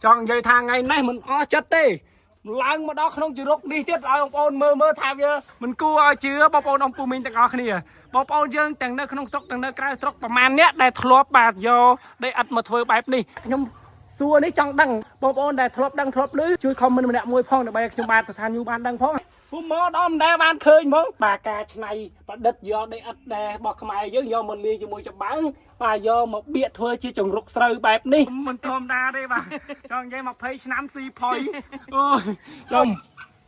ចង់និយាយថាថ្ងៃនេះមិនអស់ចិត្តទេឡើងមកដល់ក្នុងជ្រកនេះទៀតឲ្យបងប្អូនមើលមើលថាវាមិនគួរឲ្យជឿបងប្អូនអំពូមីងទាំងអស់គ្នាបងប្អូនយើងទាំងនៅក្នុងស្រុកទាំងនៅក្រៅស្រុកប្រហែលអ្នកដែលធ្លាប់បាទយកដីឥដ្ឋមកធ្វើបែបនេះខ្ញុំសួរនេះចង់ដឹងបងប្អូនដែលធ្លាប់ដឹងធ្លាប់ឮជួយ comment ម្នាក់មួយផងដើម្បីឲ្យខ្ញុំបាទស្ថានយូបានដឹងផងពុំមកដល់មិនដែលបានឃើញហ្មងបាទការឆ្នៃប្រឌិតយកដីឥដ្ឋដែលរបស់ខ្មែរយើងយកមកលាយជាមួយចំបើងបាទយកមកបៀកធ្វើជាចង្រុកស្រូវបែបនេះមិនធម្មតាទេបាទចង់និយាយ20ឆ្នាំស៊ីផុយអូយចំ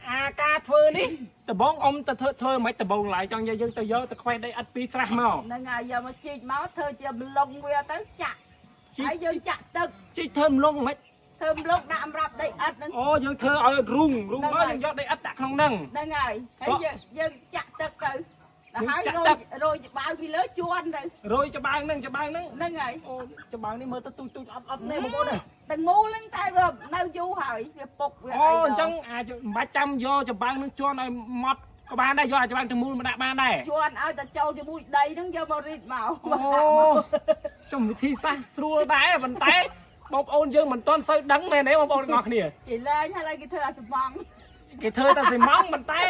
អាការធ្វើនេះដំបងអ៊ំទៅធ្វើធ្វើមិនដំបងឡើយចង់និយាយយើងទៅយកទៅខ្វេះដីឥដ្ឋពីស្រះមក ហ្នឹងហើយយកមកជីកមកធ្វើជាម្លងវាទៅចាក់ ជីក ហើយយើងចាក់ទឹក ជីកធ្វើម្លងមិន ធ្វើម្លងដាក់សម្រាប់ដីឥដ្ឋហ្នឹង អូយើងធ្វើឲ្យរូងរូងមកយើងយកដីឥដ្ឋដាក់ក្នុងហ្នឹង ហ្នឹងហើយហើយយើងយើងចាក់ទឹកទៅដល់ហើយ ចាក់ទឹក រយរយច្បាវពីលើជួនទៅ រយច្បាងហ្នឹងច្បាងហ្នឹង ហ្នឹងហើយ អូច្បាងនេះមើលទៅទូចទូចអត់អត់ទេបងប្អូនអើយ តែងូលហ្នឹងតែវានៅយូរហើយវាពុកវា អូអញ្ចឹងអាចមិនបាច់ចាំយកច្បាងហ្នឹងជន់ឲ្យម៉ត់ក៏បានដែរយកអាចច្បាងទាំងមូលមកដាក់បានដែរ ជួនឲ្យតែចូលជាមួយដីហ្នឹងយកមករីតមក អូចំវិធីសាស្ត្រស្រួលដែរប៉ុន្តែបងប្អូនយើងមិនទាន់សូវដឹងមែនទេបងប្អូនទាំងអស់គ្នា គេលែងហើយគេធ្វើអាសវង គេធ្វើតែស៊ីម៉ងប៉ុន្តែ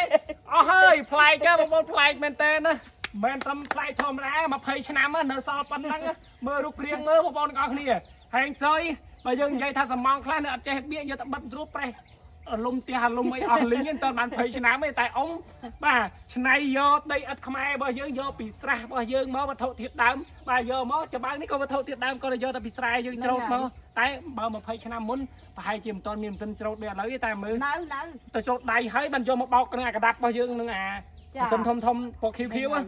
អស់ហើយប្លែកហ៎បងប្អូនប្លែកមែនតើណាមិនមែនត្រឹមប្លែកធម្មតា20ឆ្នាំហ៎នៅសល់ប៉ុណ្ណឹងហ៎មើលរូបរាងមើលបងប្អូនទាំងអស់គ្នាហែងសុយបើយើងនិយាយថាសំងខ្លះនៅអត់ចេះបៀកយកទៅបិទស្រួលប្រេះលំផ្ទះលំអីអស់លីងទេមិនតាន់បាន20ឆ្នាំទេតែអ៊ំបាទឆ្នៃយកដីឥដ្ឋខ្មែររបស់យើងយកពីស្រះរបស់យើងមកវត្ថុធាតុដើមបាទយកមកច្បាំងនេះក៏វត្ថុធាតុដើមក៏យកតែពីស្រែយើងច្រូតមកតែបើ20ឆ្នាំមុនប្រហែលជាមិនតាន់មានម៉ាស៊ីនច្រូតដូចឥឡូវទេតែមើល នៅនៅ ទៅចូលដៃហើយបានយកមកបោកនឹងអាកដាប់របស់យើងនឹងអា ចា ម៉ាស៊ីនធំធំពណ៌ខៀវខៀវហ៎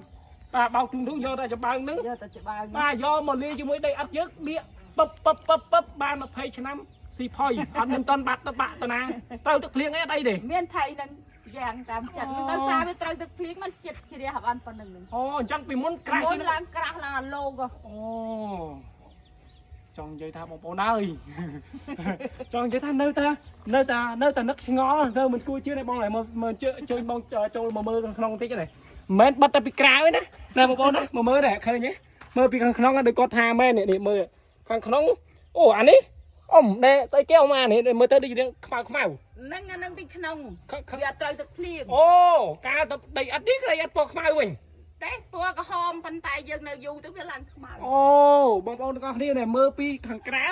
បាទបោកទុំទុំយកតែចំបើងនឹង យកតែច្បាវ បាទយកមកលាយជាមួយដីឥដ្ឋយើងបៀកពឹបពឹបពឹបពឹបបាន20ឆ្នាំស៊ីផុយអត់មានតន់បាត់ទៅបាក់ទៅណាត្រូវទឹកភ្លៀងអីអត់អីទេ មានថៃនឹងយ៉ាងតាមចិត្ត អូ ដោយសារវាត្រូវទឹកភ្លៀងมันចិត្តជ្រះបានប៉ុណ្្នឹងហ្នឹង អូអញ្ចឹងពីមុនក្រាស់ មុ ជាង នឡើងក្រាស់ឡើងអាលោកហ៎ អូចង់និយាយថាបងប្អូនអើយ ចង់និយាយថានៅតែនៅតែនៅតែនឹកឆ្ងល់នៅមិនគួរជឿទេបងឡើយមកមកជើជើញបងចូលមកមើលខាងក្នុងបន្តិចនេះមិនមែនបិទតែពីក្រៅទេណាណាបងប្អូនណាមកមើលដែរឃើញទេមើលពីខាងក្នុងដូចគាត់ថាមែននេះនេះមើលខាងក្នុងអូអានេះអ៊ំដែលស្អីគេអ៊ំអានេះមើលទៅដូចរៀងខ្មៅខ្មៅ ហ្នឹងអាហ្នឹងពីក្នុង ខខ វាអត់ត្រូវទឹកភ្លៀង អូកាលទៅដីឥដ្ឋនេះគឺដីឥដ្ឋពណ៌ខ្មៅវិញ តែពណ៌ក្រហមប៉ុន្តែយើងនៅយូរទៅវាឡើងខ្មៅ អូបងប្អូនទាំងអស់គ្នានេះមើលពីខាងក្រៅ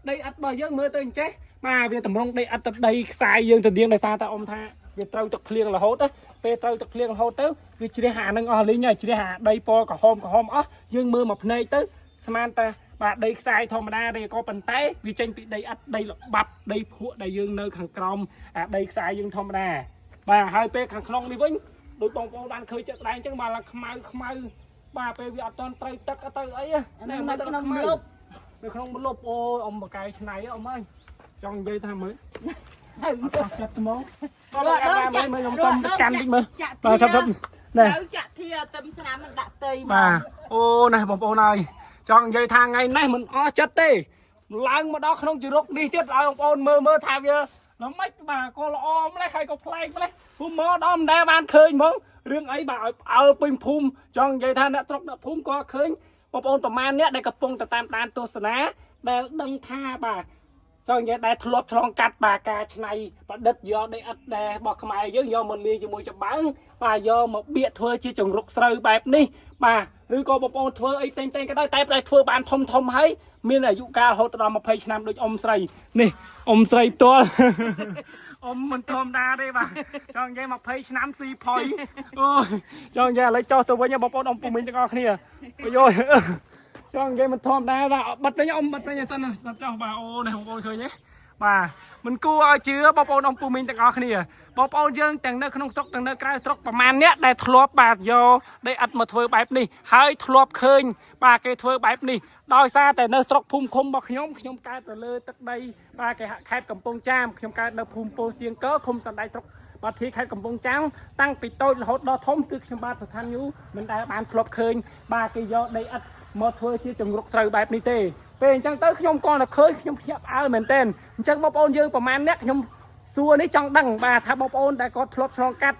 ដីឥដ្ឋរបស់យើងមើលទៅអញ្ចេះបាទវាតម្រង់ដីឥដ្ឋទៅដីខ្សាយយើងទៅទៀងដោយសារតែអ៊ំថាវាត្រូវទឹកភ្លៀងរហូតណាពេលត្រូវទឹកភ្លៀងរហូតទៅវាជ្រះអានឹងអស់លីងហើយជ្រះអាដីពណ៌ក្រហមក្រហមអស់យើងមើលមកភ្នែកទៅស្មានតែបាទដីខ្សាយធម្មតាទេក៏ប៉ុន្តែវាចេញពីដីឥដ្ឋដីល្បាប់ដីភក់ដែលយើងនៅខាងក្រោមអាដីខ្សាយយើងធម្មតាបាទហើយពេលខាងក្នុងនេះវិញដូចបងប្អូនបានឃើញជាក់ស្ដែងអញ្ចឹងបាទឡើងខ្មៅខ្មៅបាទពេលវាអត់ទាន់ត្រូវទឹកទៅអី អាហ្នឹងនៅក្នុងម្លប់ នៅក្នុងម្លប់អូយអ៊ំបកែឆ្នៃអ៊ំអើយចង់និយាយថាមើល ទៅ អត់ចិត្តហ្មងបងអាមើលមើលខ្ញុំសុំកាន់តិចមើល ចាក់ បាទឆាប់ឆាប់នេះ ស្រូវចាក់ធាទឹមឆ្នាំនឹងដាក់តីមក បាទអូណែបងប្អូនអើយចង់និយាយថាថ្ងៃនេះមិនអស់ចិត្តទេឡើងមកដល់ក្នុងជ្រកនេះទៀតឲ្យបងប្អូនមើលមើលថាវាល្មិចបាទក៏ល្អម្លេះហើយក៏ប្លែកម្លេះពុំមកដល់មិនដែលបានឃើញហ្មងរឿងអីបាទឲ្យផ្អើលពេញភូមិចង់និយាយថាអ្នកស្រុកអ្នកភូមិក៏ឃើញបងប្អូនប្រមាណអ្នកដែលកំពុងតែតាមដានទស្សនាដែលដឹងថាបាទចង់និយាយដែលធ្លាប់ឆ្លងកាត់បាទការឆ្នៃប្រឌិតយកដីឥដ្ឋដែលរបស់ខ្មែរយើងយកមកលាយជាមួយចំបើងបាទយកមកបៀកធ្វើជាចង្រុកស្រូវបែបនេះបាទឬក៏បងប្អូនធ្វើអីផ្សេងៗក៏ដោយតែតែធ្វើបានធំធំហើយមានអាយុកាលរហូតដល់20ឆ្នាំដូចអ៊ំស្រីនេះអ៊ំស្រីផ្ទាល់ អ៊ំមិនធម្មតាទេបាទចង់និយាយ20ឆ្នាំស៊ីផុយអូយចង់និយាយឥឡូវចុះទៅវិញបងប្អូនអ៊ំពូមីងទាំងអស់គ្នាអូយ ចង់និយាយមិនធម្មតាបាទបិទវិញអ៊ំបិទវិញសិនណាស្ដាប់ចុះបាទអូនេះបងប្អូនឃើញទេបាទមិនគួរឲ្យជឿបងប្អូនអ៊ំពូមីងទាំងអស់គ្នាបងប្អូនយើងទាំងនៅក្នុងស្រុកទាំងនៅក្រៅស្រុកប្រមាណអ្នកដែលធ្លាប់បាទយកដីឥដ្ឋមកធ្វើបែបនេះហើយធ្លាប់ឃើញបាទគេធ្វើបែបនេះដោយសារតែនៅស្រុកភូមិឃុំរបស់ខ្ញុំខ្ញុំកើតទៅលើទឹកដីបាទគេហខេត្តកំពង់ចាមខ្ញុំកើតនៅភូមិពោធិ៍ស្ទៀងកឃុំសណ្ដែកស្រុក បាទធាខេត្តកំពង់ចាមតាំងពីតូចរហូតដល់ធំគឺខ្ញុំបាទស្ថានយូមិនដែលបានធ្លាប់ឃើញបាទគេយកដីឥដ្ឋមកធ្វើជាចង្រុកស្រូវបែបនេះទេពេលអញ្ចឹងទៅខ្ញុំក៏តែឃើញខ្ញុំភ្ញាក់ផ្អើលមែនទែនអញ្ចឹងបងប្អូនយើងប្រហែលអ្នកខ្ញុំសួរនេះចង់ដឹងបាទថាបងប្អូនដែលគាត់ធ្លាប់ឆ្លងកាត់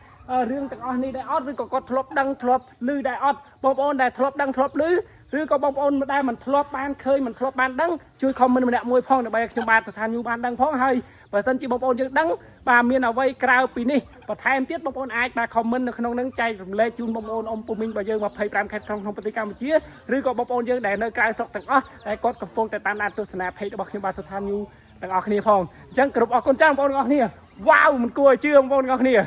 រឿងទាំងអស់នេះដែរអត់ឬក៏គាត់ធ្លាប់ដឹងធ្លាប់ឮដែរអត់បងប្អូនដែលធ្លាប់ដឹងធ្លាប់ឮ ឬក៏បងប្អូនដែលមិនធ្លាប់បានឃើញមិនធ្លាប់បានដឹងជួយ comment ម្នាក់មួយផងដើម្បីឲ្យខ្ញុំបាទស្ថានញូបានដឹងផងហើយបើសិនជាបងប្អូនយើងដឹងបាទមានអ្វីក្រៅពីនេះបន្ថែមទៀតបងប្អូនអាចបាទ comment នៅក្នុងហ្នឹងចែករំលែកជូនបងប្អូនអ៊ំពូមីងរបស់យើង25ខេត្តក្រុងក្នុងប្រទេសកម្ពុជាឬក៏បងប្អូនយើងដែលនៅក្រៅស្រុកទាំងអស់ដែលគាត់កំពុងតែតាមដានទស្សនា page របស់ខ្ញុំបាទស្ថានញូទាំងអស់គ្នាផងអញ្ចឹងគ្រប់អរគុណចាស់បងប្អូនទាំងអស់គ្នាវ៉ាវមិនគួរឲ្យជឿបងប្អូនទាំងអស់គ្នា។